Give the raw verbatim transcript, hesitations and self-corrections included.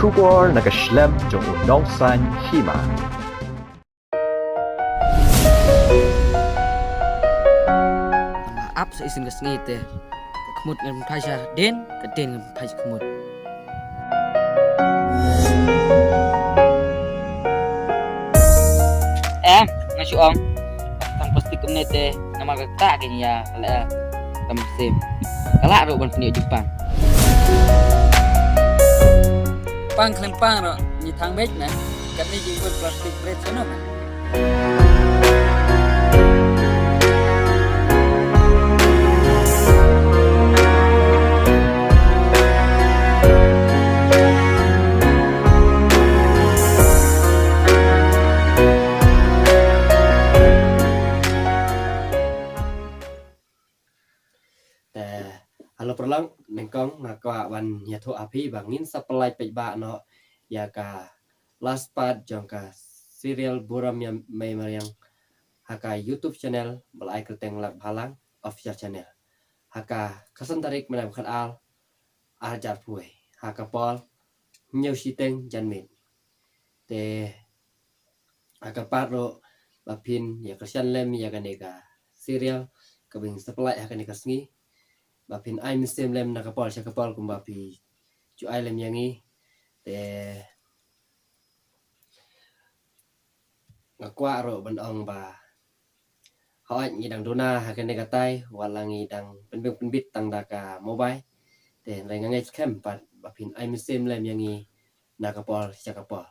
Khubor na ka shlem jong u nongsaiñ hima. Ap sa isin ka sngi te. Ka khmut ngan phai sha den, ka den ngan phai sha khmut. Em, nga shu ong. Tang plastik kumne te, namar ka ta ka nia, ka la, tam sim. Ka la ruh ban pynïoh jingpang. Pang khlem pang ruh, ni thang bej na. Kat ni jingpun plastik bret sana man. Te, halo paralok, nyngkong nga kwah ban ïathuh ha phi ba ngin sa pynlait paidbah noh ïa ka last part jong ka serial Burom Ïa Mei Mariang ha ka YouTube channel ba la ai kyrteng Lak Bhalang Official Channel. Ha ka khatsan tarik mynta ba khatar, ar hajar arphew wei. Ha ka por hynñiew shiteng janmiet. Te ha ka part ruh ba phin ïa kyrshan lem ïa kane ka serial kaba ngin sa pynlait ha kane ka sngi. Ba phin ai mynsiem lem na ka por sha ka por kumba phi ju ai lem ïa ngi. Te nga kwah ruh ban ong ba hooid ngi dang duna ha kane ka tai, wat la ngi dang pynbit pynbit tang da ka mobile. Te hynrei nga ngeit skhem pat ba phin ai mynsiem lem ïa ngi na ka por sha ka por.